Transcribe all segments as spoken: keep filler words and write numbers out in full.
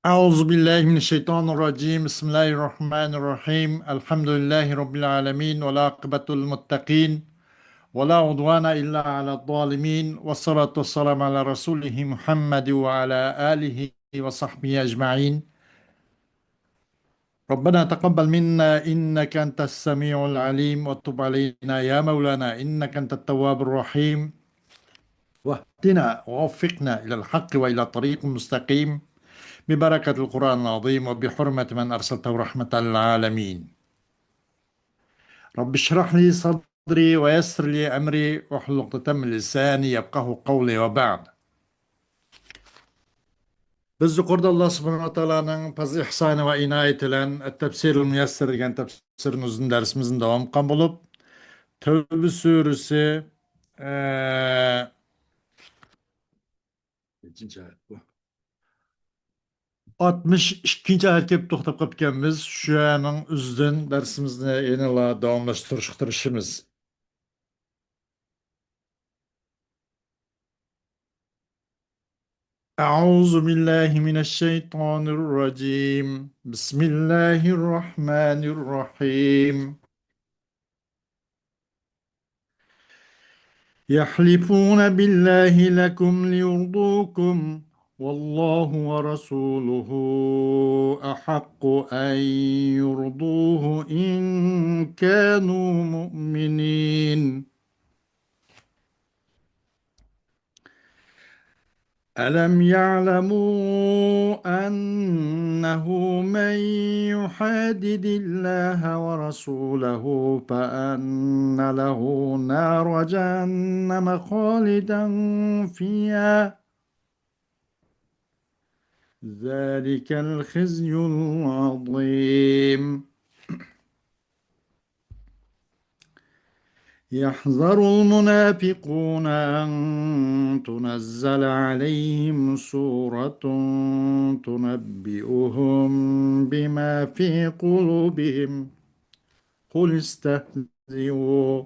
أعوذ بالله من الشيطان الرجيم. بسم الله الرحمن الرحيم. الحمد لله رب العالمين، والعاقبة للمتقين، ولا عدوان إلا على الظالمين، والصلاة والسلام على رسوله محمد وعلى آله وصحبه أجمعين. ربنا تقبل منا إنك أنت السميع العليم، وتب علينا يا مولانا إنك أنت التواب الرحيم، واهدنا ووفقنا إلى الحق وإلى طريق مستقيم، ببركة القرآن العظيم وبحرمة من أرسلته رحمة للعالمين. رب اشرح لي صدري ويسر لي أمري واحلل عقدة من لساني يفقهوا قولي وبعد. بىز يۇقىرىدا ئاللا سۇبھانەھۇ ۋە تائالانىڭ پەزلى ئىھسانى ۋە ئىنايىتى بىلەن ئەت-تەپسىرۇل مۇيەسسەر دېگەن تەپسىر نۇزۇل دەرسىمىزنى داۋام قىلغان بولۇپ، تەۋبە سۈرىسى، ئە، نەچچىنچى ئايەت بۇ؟ ئاتمىش ئىككىنچى ئايەتكە كېلىپ توختاپ قاپتىكەنمىز. شۇ يەرنىڭ ئۆزىدىن دەرسىمىزنى يەنىلا داۋاملاشتۇرۇشقا تىرىشىمىز. أعوذ بالله من الشيطان الرجيم. بسم الله الرحمن الرحيم. يحلفون بالله لكم ليرضوكم والله ورسوله أحق أن يرضوه إن كانوا مؤمنين. ألم يعلموا أنه من يحادد الله ورسوله فأن له نار جهنم خالدا فيها ذلك الخزي العظيم. يحذر المنافقون أن تنزل عليهم سورة تنبئهم بما في قلوبهم قل استهزئوا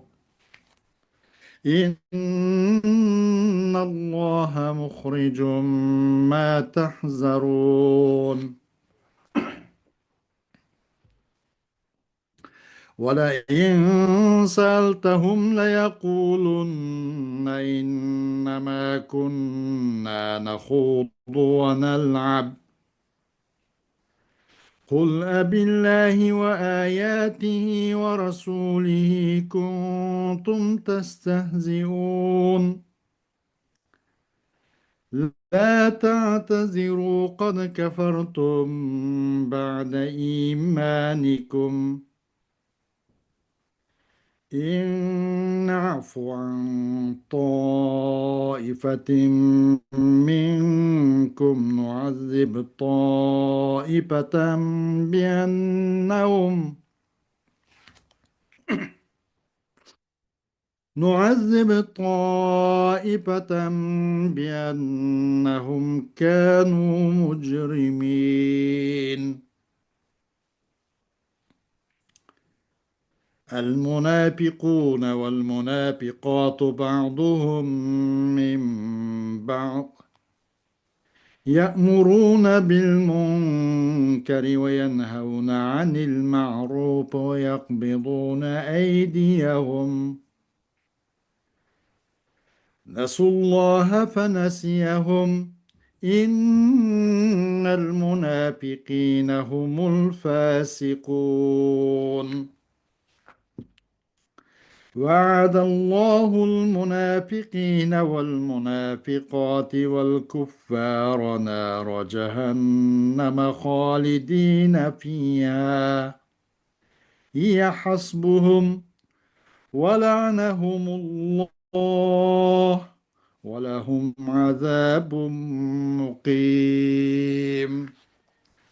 إن الله مخرج ما تحذرون. ولئن سألتهم ليقولن إنما كنا نخوض ونلعب قل أبالله وآياته ورسوله كنتم تستهزئون لا تعتذروا قد كفرتم بعد إيمانكم إن نعف عن طائفة منكم نعذب طائفة بأنهم نعذب طائفة بأنهم كانوا مجرمين. المنافقون والمنافقات بعضهم من بعض يأمرون بالمنكر وينهون عن المعروف ويقبضون أيديهم نسوا الله فنسيهم إن المنافقين هم الفاسقون. وعد الله المنافقين والمنافقات والكفار نار جهنم خالدين فيها هي حسبهم ولعنهم الله ولهم عذاب مقيم.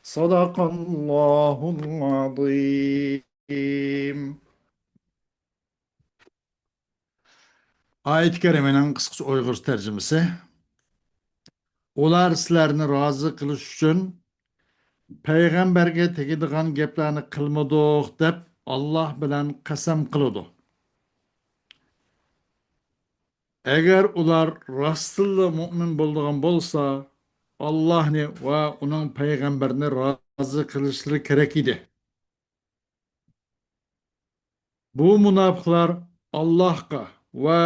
صدق الله العظيم. ئايەت كەرىمىنىڭ قىسقىچە ئۇيغۇرچە تەرجىمىسى. ئۇلار سىلەرنى رازى قىلىش ئۈچۈن پەيغەمبەرگە تېگىدىغان گەپلەرنى قىلمىدۇق دەپ ئاللاھ بىلەن قەسەم قىلىدۇ. ئەگەر ئۇلار راستتىنلا مۇئمىن بولىدىغان بولسا، ئاللاھنى ۋە ئۇنىڭ پەيغەمبىرىنى رازى قىلىشلىرى كېرەك ئىدى. بۇ مۇناپىقلار ئاللاھقا ۋە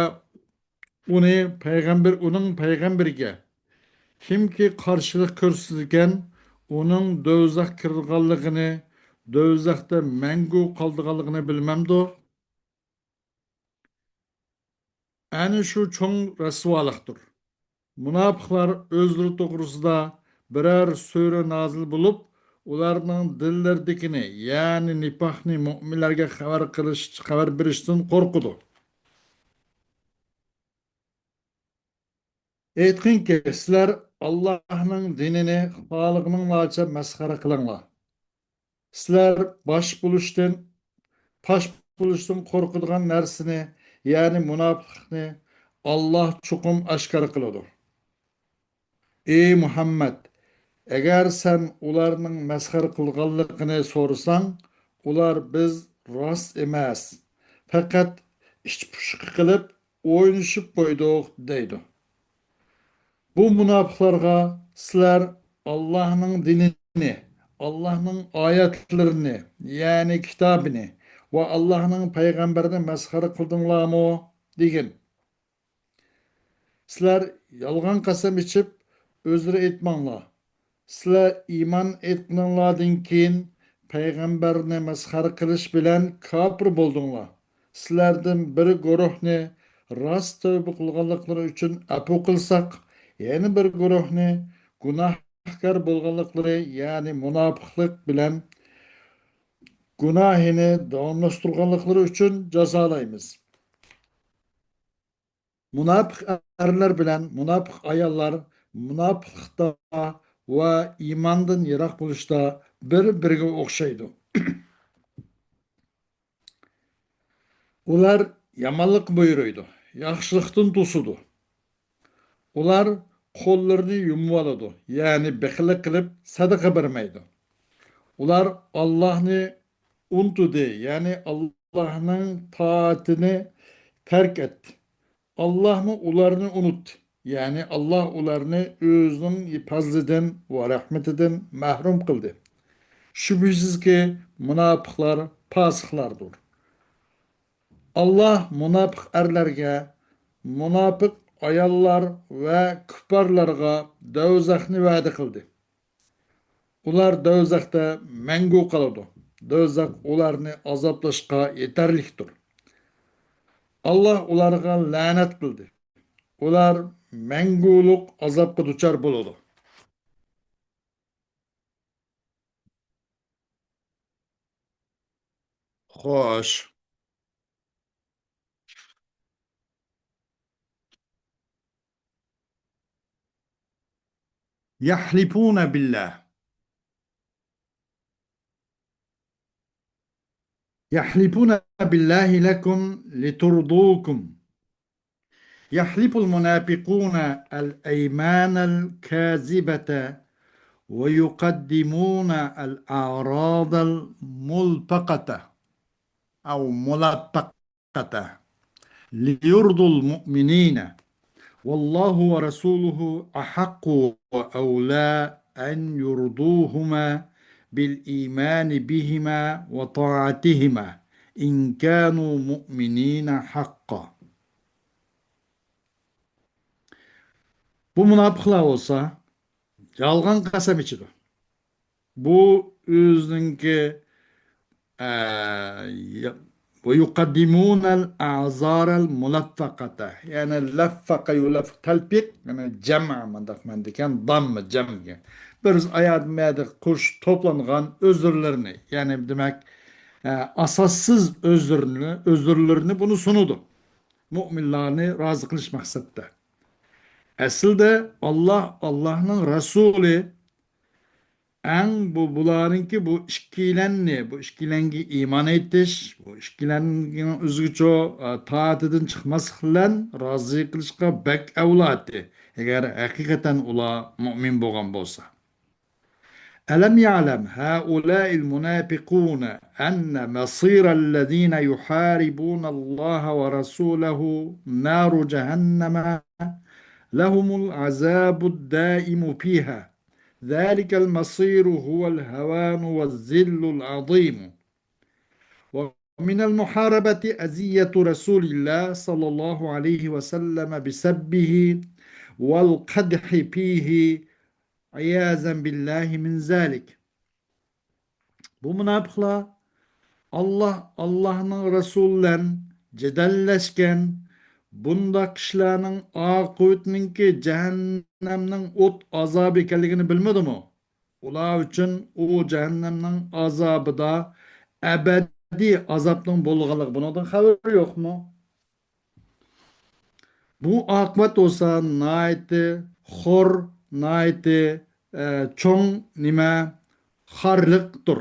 ئۇنى پەيغەمبەر، ئۇنىڭ پەيغەمبىرىگە كىمكى قارشىلىق كۆرسىتىدىكەن، ئۇنىڭ دوزاخقا كىرىدىغانلىقىنى، دوزاختا مەڭگۈ قالىدىغانلىقىنى بىلمەمدۇ؟ ئەنە شۇ چوڭ رەسۋالىقتۇر. مۇناپىقلار ئۆزلىرى توغرىسىدا بىرەر سۈرە نازىل بولۇپ، ئۇلارنىڭ دىللىرىدىكىنى، يەنى نىپاقنى مۆمىنلەرگە خەۋەر قىلىش، خەۋەر بېرىشتىن قورقىدۇ. ئېيتقىنكى، سىلەر ئاللاھنىڭ دىنىنى خالىغىنىڭلارچە مەسخىرە قىلىڭلار. سىلەر باش بولۇشتىن، پاش بولۇشتىن قورقىدىغان نەرسىنى، يەنى مۇناپىقلىقنى ئاللاھ چوقۇم ئاشكارا قىلىدۇ. ئەي مۇھەممەد، ئەگەر سەن ئۇلارنىڭ مەسخىرە قىلغانلىقىنى سورىساڭ، ئۇلار بىز راست ئەمەس، پەقەت ئىچ پۇشۇقى قىلىپ ئوينىشىپ قويدۇق دەيدۇ. بۇ مۇناپىقلارغا سىلەر ئاللاھنىڭ دىنىنى، ئاللاھنىڭ ئايەتلىرىنى، يەنى كىتابىنى ۋە ئاللاھنىڭ پەيغەمبىرىنى مەسخىرە قىلدىڭلارمۇ؟ دېگىن. سىلەر يالغان قەسەم ئىچىپ، ئۆزرە ئېيتماڭلار. سىلەر ئىمان ئېيتقىنىڭلاردىن كېيىن پەيغەمبەرنى مەسخىرە قىلىش بىلەن كاپىر بولدۇڭلار. سىلەردىن بىر گۇرۇھنى راست تەۋبە قىلغانلىقلىرى ئۈچۈن ئەپۇ قىلساق، يەنە بىر گۇرۇھنى گۇناھكار بولغانلىقلىرى، يەنى مۇناپىقلىق بىلەن گۇناھىنى داۋاملاشتۇرغانلىقلىرى ئۈچۈن جازالايمىز. مۇناپىق ئەرلەر بىلەن مۇناپىق ئاياللار مۇناپىقلىقتا ۋە ئىماندىن يىراق بولۇشتا بىر-بىرىگە ئوخشايدۇ. ئۇلار يامانلىق بۇيرۇيدۇ، ياخشىلىقتىن توسىدۇ. ئۇلار قوللىرىنى يۇمۇۋالىدۇ، يەنى بېخىللىق قىلىپ سەدىقە بەرمەيدۇ. ئۇلار ئاللاھنى ئۇنتۇدى، يەنى ئاللاھنىڭ تائىتىنى تەرك ئەتتى. ئاللاھمۇ ئۇلارنى ئۇنتتى، يەنى ئاللاھ ئۇلارنى ئۆزىنىڭ پەزلىدىن ۋە رەھمىتىدىن مەھرۇم قىلدى. شۈبھىسىزكى، مۇناپىقلار پاسىقلاردۇر. ئاللاھ مۇناپىق ئەرلەرگە، مۇناپىق ئاياللار ۋە كۇپپارلارغا دوزاخنى ۋەدە قىلدى. ئۇلار دوزاختا مەڭگۈ قالىدۇ. دوزاخ ئۇلارنى ئازابلاشقا يېتەرلىكتۇر. ئاللاھ ئۇلارغا لەنەت قىلدى. ئۇلار مەڭگۈلۈك ئازابقا دۇچار بولىدۇ. خوش. يحلفون بالله. يحلفون بالله لكم لترضوكم. يحلف المنافقون الأيمان الكاذبة ويقدمون الأعراض الملفقة أو ملفقة ليرضوا المؤمنين والله ورسوله أحق وأولى أن يرضوهما بالإيمان بهما وطاعتهما إن كانوا مؤمنين حقا. بۇ مۇناپىقلار بولسا يالغان قەسەم ئىچىدۇ. بۇ ئۆزىنىڭكى، ئە، يا-، ويقدمون الأعذار الملفقة. يەنى لەففەقە يۇلەففىق تەلپىق، يەنى جەمئ مۇنداق مەنىدىكەن، داممە جەمگە. بىر ئايەت مەدە قوش توپلانغان ئۆزۈرلىرىنى، يەنى دېمەك، ئە، ئاساسسىز ئۆزۈرنى، ئۆزۈرلىرىنى بۇنى سۇنىدۇ. مۆمىنلارنى رازى قىلىش مەقسەتتە. ئەسلىدە ئاللاھ، ئاللاھنىڭ رەسۇلى ئەڭ بۇ، بۇلارنىڭكى بۇ ئىككىلەننى، بۇ ئىككىلەنگە ئىمان ئېيتىش، بۇ ئىككىلەننىڭ ئۆزگىچە، ئە، تائىتىدىن چىقماسلىق بىلەن رازى قىلىشقا بەك ئەۋلاتى، ئەگەر ھەقىقەتەن ئۇلار مۆمىن بولغان بولسا. ألم يعلم هؤلاء المنافقون أن مصير الذين يحاربون الله ورسوله نار جهنم لهم العذاب الدائم فيها، ذلك المصير هو الهوان والذل العظيم. ومن المحاربة أذية رسول الله صلى الله عليه وسلم بسبه والقدح فيه، عياذا بالله من ذلك. بۇ مۇناپىقلار ئاللاھ، ئاللاھنىڭ رەسۇلى بىلەن جېدەللەشكەن بۇنداق كىشىلەرنىڭ ئاقىۋىتىنىڭكى جەھەننەمنىڭ ئوت ئازابى ئىكەنلىكىنى بىلمىدىمۇ؟ ئۇلار ئۈچۈن ئۇ جەھەننەمنىڭ ئازابىدا ئەبەدىي ئازابنىڭ بولغانلىقى، بۇنىڭدىن خەۋىرى يوقمۇ؟ بۇ ئاقىۋەت بولسا ناھايىتى خور، ناھايىتى، ئە، چوڭ نېمە، خارلىقتۇر.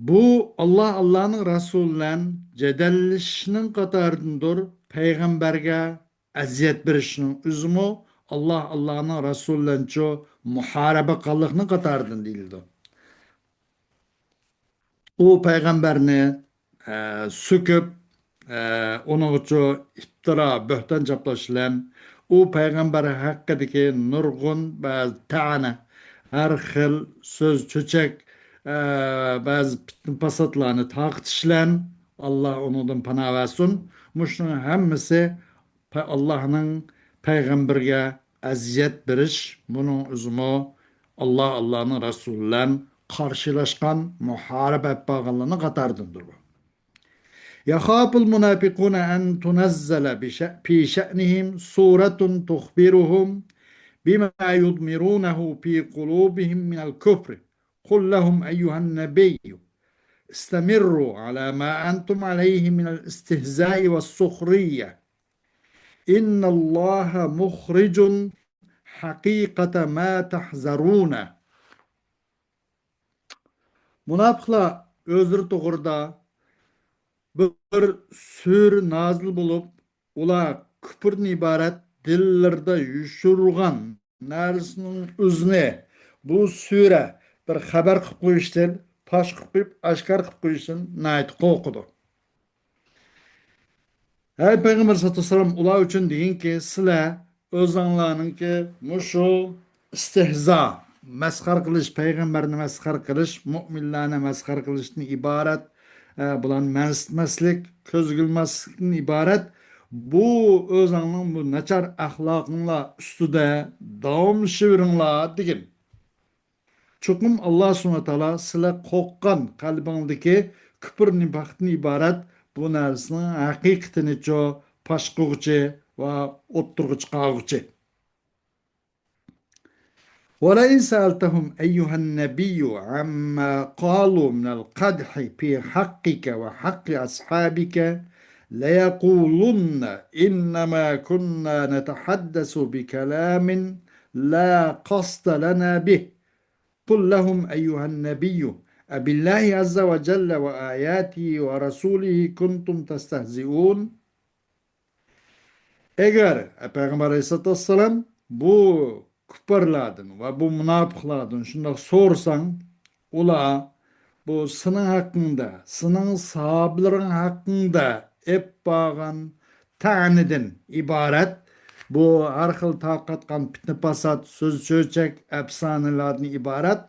بۇ ئاللاھ، ئاللاھنىڭ رەسۇلى بىلەن جېدەللىشىشنىڭ قاتارىدىندۇر، پەيغەمبەرگە ئەزىيەت بېرىشنىڭ ئۆزىمۇ ئاللاھ، ئاللاھنىڭ رەسۇلى بىلەنچۇ مۇھارىبە قىلغانلىقنىڭ قاتارىدىن دېيىلىدۇ. ئۇ پەيغەمبەرنى، ئە، سۆكۈپ، ئە، ئۇنىڭغىچۇ ئىپتىرا، بۆھتان چاپلاش بىلەن ئۇ پەيغەمبەر ھەققىدىكى نۇرغۇن بەزى تەنە، ھەر خىل سۆز، چۆچەك، ئە، بەزى پىتنە-پاساتلارنى تارقىتىش بىلەن، ئاللاھ ئۇنىڭدىن پاناھ بەرسۇن، مۇشۇنىڭ ھەممىسى پە-، ئاللاھنىڭ پەيغەمبىرىگە ئەزىيەت بېرىش، بۇنىڭ ئۆزىمۇ ئاللاھ، ئاللاھنىڭ رەسۇلى بىلەن قارشىلاشقان، مۇھارىبە ئېلىپ بارغانلارنىڭ قاتارىدىندۇر بۇ. يخاف المنافقون أن تنزل بش-، في شأنهم سورة تخبرهم بما يضمرونه في قلوبهم من الكفر. قل لهم أيها النبي استمروا على ما أنتم عليه من الاستهزاء والسخرية. إن الله مخرج حقيقة ما تحذرون. مۇناپىقلار ئۆزلىرى توغرىدا بىر سۈرە نازىل بولۇپ، ئۇلار كۇپۇردىن ئىبارەت دىللىرىدا يوشۇرغان نەرسىنىڭ ئۆزىنى بۇ سۈرە بىر خەۋەر قىلىپ قويۇشتىن، پاش قىلىپ قويۇپ، ئاشكارا قىلىپ قويۇشتىن ناھايىتى قورقىدۇ. ھەي پەيغەمبەر سەللەللاھۇ ئەلەيھى ۋەسەللەم، ئۇلار ئۈچۈن دېگىنكى، سىلەر ئۆزۈڭلارنىڭكى مۇشۇ ئىستىھزا، مەسخىرە قىلىش، پەيغەمبەرنى مەسخىرە قىلىش، مۇئمىنلارنى مەسخىرە قىلىشتىن ئىبارەت، ئە، بۇلارنى مەنسىتمەسلىك، كۆزگە ئىلماسلىقتىن ئىبارەت بۇ ئۆزۈڭنىڭ بۇ ناچار ئەخلاقىڭلار ئۈستىدە داۋاملىشىۋېرىڭلار دېگەن. چوقۇم ئاللاھ سۇبھانەھۇ ۋە تائالا سىلەر قورققان قەلبىڭدىكى كۈپۈر نىپاقتىن ئىبارەت بۇ نەرسىنىڭ ھەقىقىتىنىچۇ پاش قىلغۇچى ۋە ئوتتۇرىغا چىقارغۇچى. ولئن سألتهم أيها النبي عما قالوا من القدح في حقك وحق أصحابك ليقولن إنما كنا نتحدث بكلام لا قصد لنا به. قل لهم أيها النبي أبالله عز وجل وآياته ورسوله كنتم تستهزئون. ئەگەر، ئە، پەيغەمبەر ئەلەيھىسسالاتۇ ۋەسسالام بۇ كۇپپارلاردىن ۋە بۇ مۇناپىقلاردىن شۇنداق سورىساڭ، ئۇلار بۇ سېنىڭ ھەققىڭدە، سېنىڭ ساھابىلىرىڭ ھەققىڭدە ئېلىپ بارغان تەنىدىن ئىبارەت، بۇ ھەر خىل تارقاتقان پىتنە-پاسات، سۆز-چۆچەك، ئەپسانىلەردىن ئىبارەت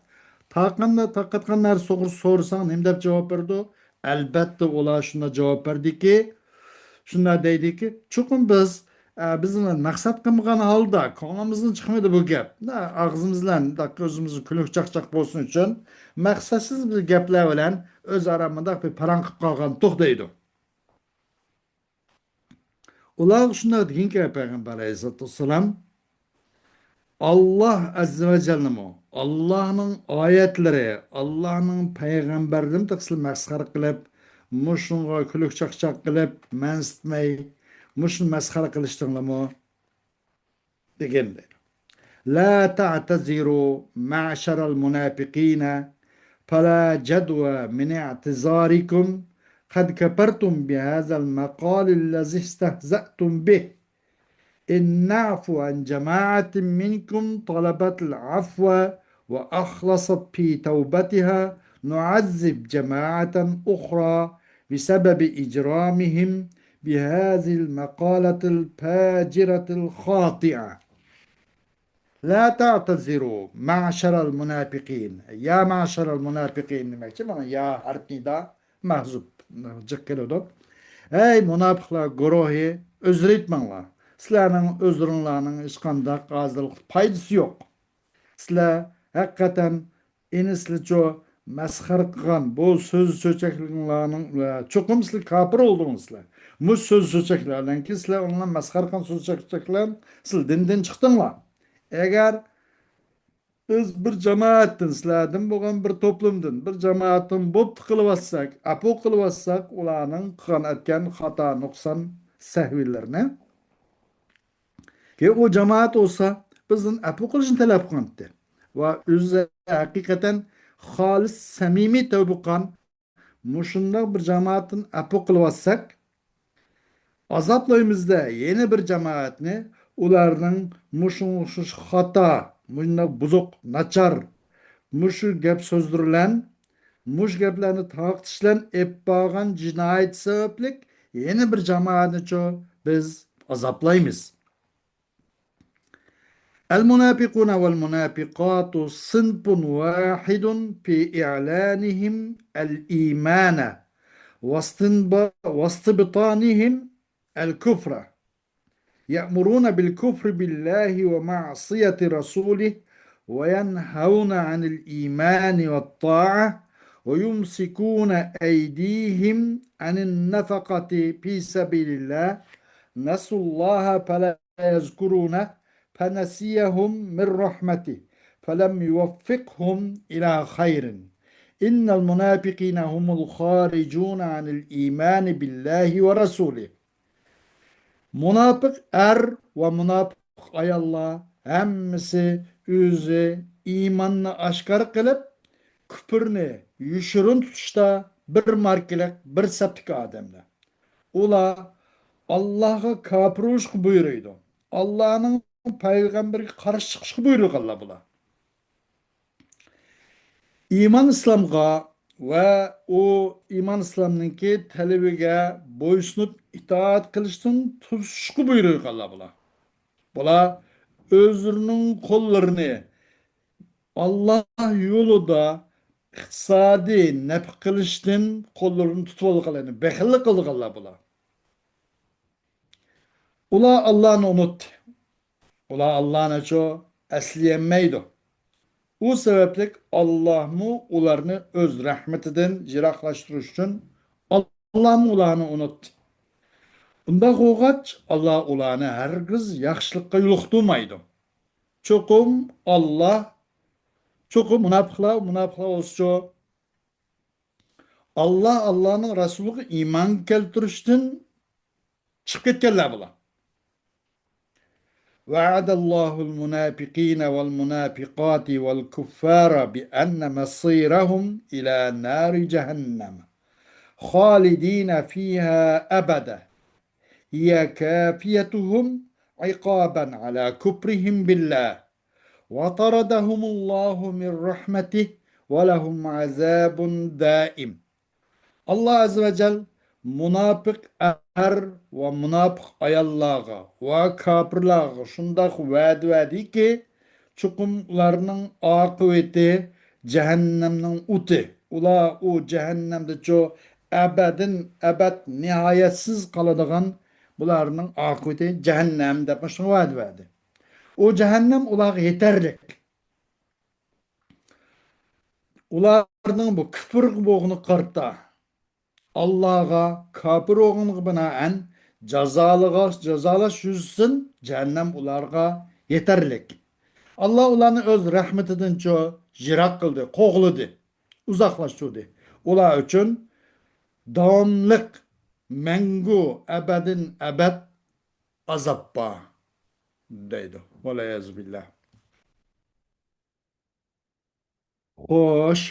تارقاندا-، تارقاتقان نەرسە توغرىسىدا سورىساڭ، نېمە دەپ جاۋاب بېرىدۇ؟ ئەلبەتتە، ئۇلار شۇنداق جاۋاب بەردىكى، شۇنداق دەيدىكى، چوقۇم بىز، ئە، بىز مەقسەت قىلمىغان ھالدا، كۆڭلىمىزدىن چىقمىدى بۇ گەپ. نە، ئاغزىمىز بىلەن مۇنداق ئۆزىمىزگە كۈلكە چاقچاق بولسۇن ئۈچۈن، مەقسەتسىز بىر گەپلەر بىلەن ئۆزئارا مۇنداق بىر پاراڭ قىلىپ قالغانتۇق دەيدۇ. ئۇلارغا شۇنداق دېگىنكى، پەيغەمبەر ئەلەيھىسسالاتۇ ۋەسسالام، ئاللاھ ئەززە ۋە جەللىمۇ، ئاللاھنىڭ ئايەتلىرى، ئاللاھنىڭ پەيغەمبەرلىرىنى تېخىسىلا مەسخىرە قىلىپ، مۇشۇنىڭغا كۈلكە چاقچاق قىلىپ، مەنسىتمەي، مۇشۇنى مەسخىرە قىلىشتىڭلارمۇ؟ دېگەن. لا تعتذروا معشر المنافقين فلا جدوى من اعتذاركم قد كفرتم بهذا المقال الذي استهزأتم به. إن نعف عن جماعة منكم طلبت العفو وأخلصت في توبتها نعذب جماعة أخرى بسبب إجرامهم بهذه المقالة الفاجرة الخاطئة. لا تعتذروا معشر المنافقين. يا معشر المنافقين دېمەكچى، مانا يا ھەرپ نىدا مەھزۇپ، جىق كېلىدۇ. ھەي مۇناپىقلار گۇرۇھى، ئۆزرە ئېيتماڭلار. سىلەرنىڭ ئۆزرىڭلارنىڭ ھېچقانداق ھازىرلىق پايدىسى يوق. سىلەر ھەقىقەتەن ئېنى سىلىچۇ مەسخەرە قىلغان بۇ سۆز چۆچەكلىرىڭلارنىڭ، چوقۇم سىلەر كاپىر بولدۇڭلار سىلەر. مۇشۇ سۆز چۆچەكلەر بىلەن كېيىن سىلەر ئۇنىڭ مەسخەرە قىلغان سۆز چۆچەكلەر بىلەن سىلەر دىندىن چىقتىڭلار. ئەگەر بىز بىر جامائەتتىن، سىلەردىن بولغان بىر توپلۇمدىن، بىر جامائەتتىن بوپتۇ قىلىۋاتساق، ئەپۇ قىلىۋاتساق، ئۇلارنىڭ قىلغان ئەتكەن خاتا، نۇقسان، سەھۋىلىرىنى، كېيىن ئۇ جامائەت بولسا بىزدىن ئەپۇ قىلىشنى تەلەپ قىلغانتى. ۋە ئۆزى ھەقىقەتەن خالىس، سەمىمىي تەۋبە قىلغان مۇشۇنداق بىر جامائەتتىن ئەپۇ قىلىۋاتساق، ئازابلايمىز-دە يەنە بىر جامائەتنى، ئۇلارنىڭ مۇشۇ ئوخشاش خاتا، مۇشۇنداق بۇزۇق، ناچار، مۇشۇ گەپ سۆزلىرى بىلەن، مۇشۇ گەپلەرنى تارقىتىش بىلەن ئېلىپ بارغان جىنايىتى سەۋەبلىك يەنە بىر جامائەتنىچۇ بىز ئازابلايمىز. المنافقون والمنافقات صنف واحد في إعلانهم الإيمان واستنب-، واستبطانهم الكفر. يأمرون بالكفر بالله ومعصية رسوله، وينهون عن الإيمان والطاعة، ويمسكون أيديهم عن النفقة في سبيل الله، نسوا الله فلا يذكرونه فنسيهم من رحمته فلم يوفقهم إلى خير. إن المنافقين هم الخارجون عن الإيمان بالله ورسوله. مۇناپىق ئەر ۋە مۇناپىق ئاياللار ھەممىسى ئۆزى ئىماننى ئاشكارا قىلىپ، كۇپرنى يوشۇرۇن تۇتۇشتا بىر ماركىلىق، بىر سەپتىكى ئادەملەر. ئۇلار ئاللاھقا كاپىر بولۇشقا بۇيرۇيدۇ. ئاللانىڭ پەيغەمبىرىگە قارشى چىقىشقا بۇيرۇغانلار بۇلار. ئىمان ئىسلامغا ۋە ئۇ ئىمان ئىسلامنىڭكى تەلىپىگە بويسۇنۇپ ئىتائەت قىلىشتىن توسۇشقا بۇيرۇغانلار بۇلار. بۇلار ئۆزلىرىنىڭ قوللىرىنى ئاللا يولىدا ئىقتىسادىي نەپ قىلىشتىن قوللىرىنى تۇتۇۋالغان، يەنى بېخىللىق قىلىدىغانلار بۇلار. ئۇلار ئاللانى ئۇنتتى. ئۇلار ئاللانىچۇ ئەسلىيەلمەيدۇ. ئۇ سەۋەبلىك ئاللامۇ ئۇلارنى ئۆز رەھمىتىدىن يىراقلاشتۇرۇش ئۈچۈن ئاللامۇ ئۇلارنى ئۇنتتى. ئۇنداق بولغاچ، ئاللا ئۇلارنى ھەرگىز ياخشىلىققا يولۇقتۇرمايدۇ. چوقۇم ئاللا، چوقۇم مۇناپىقلار، مۇناپىقلار بولسىچۇ، ئاللا، ئاللانىڭ رەسۇلىغا ئىمان كەلتۈرۈشتىن چىقىپ كەتكەنلەر بۇلار. وعد الله المنافقين والمنافقات والكفار بأن مصيرهم إلى نار جهنم خالدين فيها أبدا هي كافيتهم عقابا على كفرهم بالله وطردهم الله من رحمته ولهم عذاب دائم. ئاللا ئەززە ۋە جەل مۇناپىق ئەر ۋە مۇناپىق ئاياللارغا ۋە كاپىرلارغا شۇنداق ۋەدە بەردىكى، چوقۇم ئۇلارنىڭ ئاقىۋىتى جەھەننەمنىڭ ئوتى. ئۇلار ئۇ جەھەننەمدىچۇ ئەبەدىن ئەبەد نىھايەتسىز قالىدىغان، بۇلارنىڭ ئاقىۋىتى جەھەننەم دەپ مۇشۇنى ۋەدە بەردى. ئۇ جەھەننەم ئۇلارغا يېتەرلىك. ئۇلارنىڭ بۇ كۇپرغا بولغىنىغا قارىتا، ئاللاغا كاپىر بولغىنىغا بىنائەن جازالىغاچ-، جازالاش يۈزىسىدىن جەھەننەم ئۇلارغا يېتەرلىك. ئاللا ئۇلارنى ئۆز رەھمىتىدىنچۇ يىراق قىلدى، قوغلىدى، ئۇزاقلاشتۇردى. ئۇلار ئۈچۈن داۋاملىق، مەڭگۈ، ئەبەدىن ئەبەد ئازاب بار، دەيدۇ. ۋەلئىيازۇ بىللا. خوش.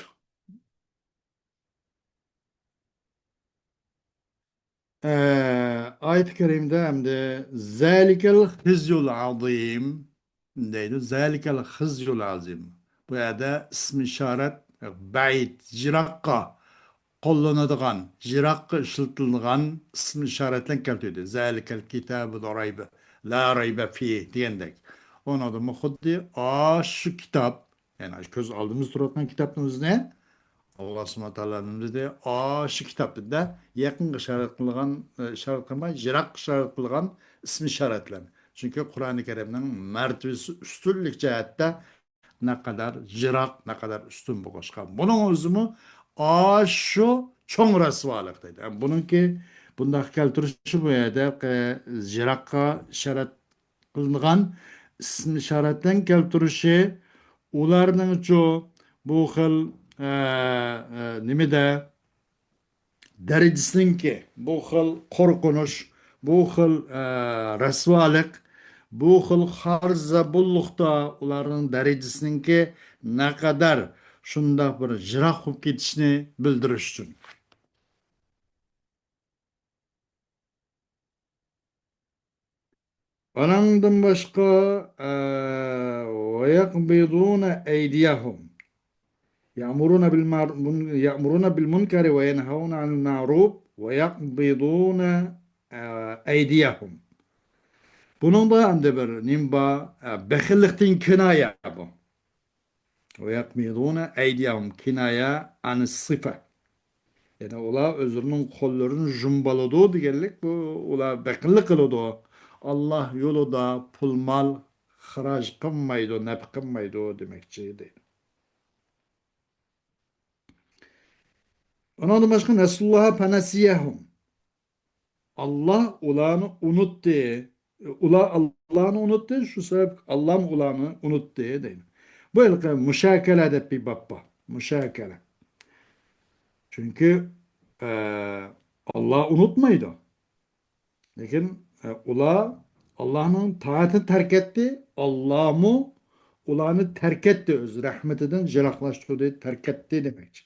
ئە، ئايەت كەرىمدە ئەمدى «زالىكەل خىزيۇل ئازىم» دەيدۇ. «زالىكەل خىزيۇل ئازىم». بۇ يەردە ئىسمى ئىشارەت، بەئىد، يىراققا، قوللىنىدىغان، يىراققا ئىشلىتىلىدىغان ئىسىم ئىشارەتلەرنى كەلتۈردى. زالىكەل كىتابۇ لا رەيبە، لا رەيبە فىھ دېگەندەك. ئۇنىڭدىمۇ خۇددى ئاشۇ كىتاب، يەنى ئاشۇ كۆز ئالدىمىزدا تۇرۇۋاتقان كىتابنىڭ ئۆزىنى ئاللا سۇبھانەھۇ ۋە تائالا نېمە دېدى؟ ئاشۇ كىتاب دېدى-دە، يېقىنغا ئىشارەت قىلغان، ئىشارەت قىلماي، يىراققا ئىشارەت قىلغان ئىسىم ئىشارەتلەر. چۈنكى قۇرئانى كەرىمنىڭ مەرتىۋىسى ئۈستۈنلۈك جەھەتتە نەقەدەر يىراق، نەقەدەر ئۈستۈن بولغاچقا، بۇنىڭ ئۆزىمۇ ئاشۇ چوڭ رەسۋالىق دەيدۇ. بۇنىڭكى بۇنداق كەلتۈرۈشى بۇ يەردە، ئە، يىراققا ئىشارەت قىلىنغان ئىسىم ئىشارەتلەرنى كەلتۈرۈشى، ئۇلارنىڭچۇ بۇ خىل، ئە، ئە، نېمىدە، دەرىجىسىنىڭكى بۇ خىل قورقۇنچ، بۇ خىل، ئە، رەسۋالىق، بۇ خىل خار-زابۇنلۇقتا ئۇلارنىڭ دەرىجىسىنىڭكى نەقەدەر شۇنداق بىر يىراق بولۇپ كېتىشىنى بىلدۈرۈش ئۈچۈن. ئانىڭدىن باشقا، ئە، وَيَقْبِضُونَ أَيْدِيَهُمْ. يَأْمُرُونَ بِالْمَعْرُ-، مُن-، يَأْمُرُونَ بِالْمُنْكَرِ وَيَنْهَوْنَ عَنِ الْمَعْرُوفِ وَيَقْبِضُونَ، ئە، أَيْدِيَهُمْ. بۇنىڭدا ئەمدى بىر نېمە بار؟ ئە، بېخىللىقتىن كىنايە بۇ. وَيَقْبِضُونَ أَيْدِيَهُمْ كىنايە عَنِ الصِّفَةِ. يەنى ئۇلار ئۆزلىرىنىڭ قوللىرىنى جۇمبالىدۇ دېگەنلىك، بۇ ئۇلار بېخىللىق قىلىدۇ. ئاللا يولىدا پۇل-مال خىراج قىلمايدۇ، نەپقە قىلمايدۇ دېمەكچى دەيدۇ. ئۇنىڭدىن باشقا نَسُوا اللَّهَ فَنَسِيَهُمْ. ئاللا ئۇلارنى ئۇنۇتتى. ئۇلار ئاللانى ئۇنۇتتى، شۇ سەۋەبلىك ئاللام ئۇلارنى ئۇنۇتتى دەيدۇ. بۇ ھېلىقى مۇشاكەلە دەپ بىر باب بار. مۇشاكەلە. چۈنكى، ئە، ئاللا ئۇنۇتمايدۇ. لېكىن، ئە، ئۇلار ئاللانىڭ تائىتىنى تەرك ئەتتى، ئاللامۇ ئۇلارنى تەرك ئەتتى، ئۆز رەھمىتىدىن يىراقلاشتۇردى، تەرك ئەتتى دېمەكچى.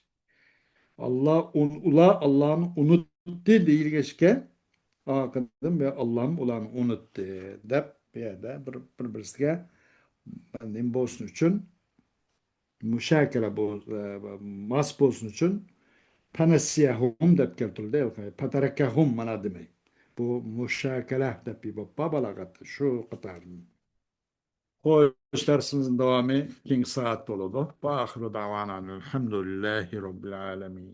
ئاللا ئۇن-، ئۇلار ئاللانى ئۇنۇتتى دېيىلگەچكە، ئارقىدىن بۇ ئاللام ئۇلارنى ئۇنۇتتى دەپ، بۇ يەردە بىر، بىر-بىرسىگە نېمە بولسۇن ئۈچۈن، مۇشاكىلە بول-، ئە، ماس بولسۇن ئۈچۈن، فەنەسىيەھۇم دەپ كەلتۈرۈلدى. فەتەرەكەھۇم مانا دېمەي. بۇ مۇشاكىلە دەپ بىر باب بار بالاغەتتە. شۇ قاتاردىن. خوش، دەرسىمىزنىڭ داۋامى كېيىنكى سائەت بولىدۇ. ۋە ئاخىرۇ دەۋانا ئەلھەمدۇلىللاھى رەببىل ئالەمىن.